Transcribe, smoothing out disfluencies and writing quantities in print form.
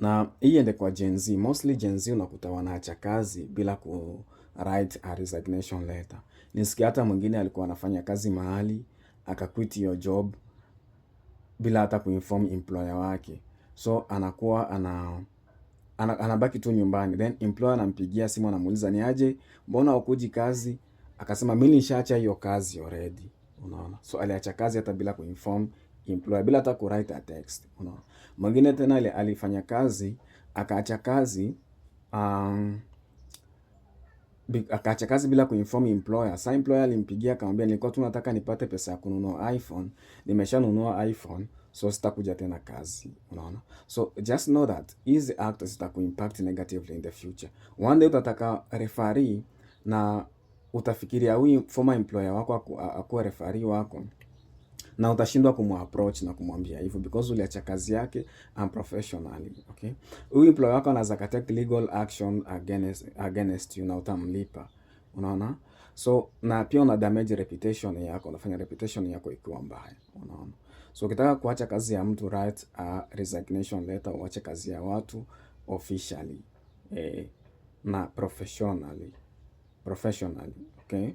Na hii ende kwa Gen Z, mostly Gen Z unakuta wanaacha kazi bila ku write a resignation letter. Nisikia hata mwingine alikuwa anafanya kazi mahali, akaquit hiyo job bila hata kuinform employer wake. So anakuwa anabaki tu nyumbani, then employer anampigia simu, anamuuliza, "Ni aje, mbona hukuji kazi?" Akasema, "Mimi nishaacha hiyo kazi already." Unaona, so aliacha kazi hata bila kuinform employer, bila hata kuwrite a text. Unaona, mwingine tena alifanya kazi, akaacha kazi, akaacha kazi bila kuinform employer. Sa employer alimpigia, akamwambia, "Nilikuwa tu nataka nipate pesa ya kununua iPhone, nimeshanunua iPhone, so sitakuja tena kazi." Unaona, so just know that hizi acts zitakuimpact negatively in the future. One day utataka referee na utafikiria huyu former employer wako akuwe referee wako na utashindwa kumapproach na kumwambia hivyo because uliacha kazi yake unprofessionally. Okay, huyu employer wako anaweza take legal action against you na utamlipa. Unaona, so na pia una damage reputation yako, unafanya reputation yako ikiwa mbaya. Unaona, so ukitaka kuacha kazi ya mtu, write a resignation letter, uache kazi ya watu officially na professionally, okay.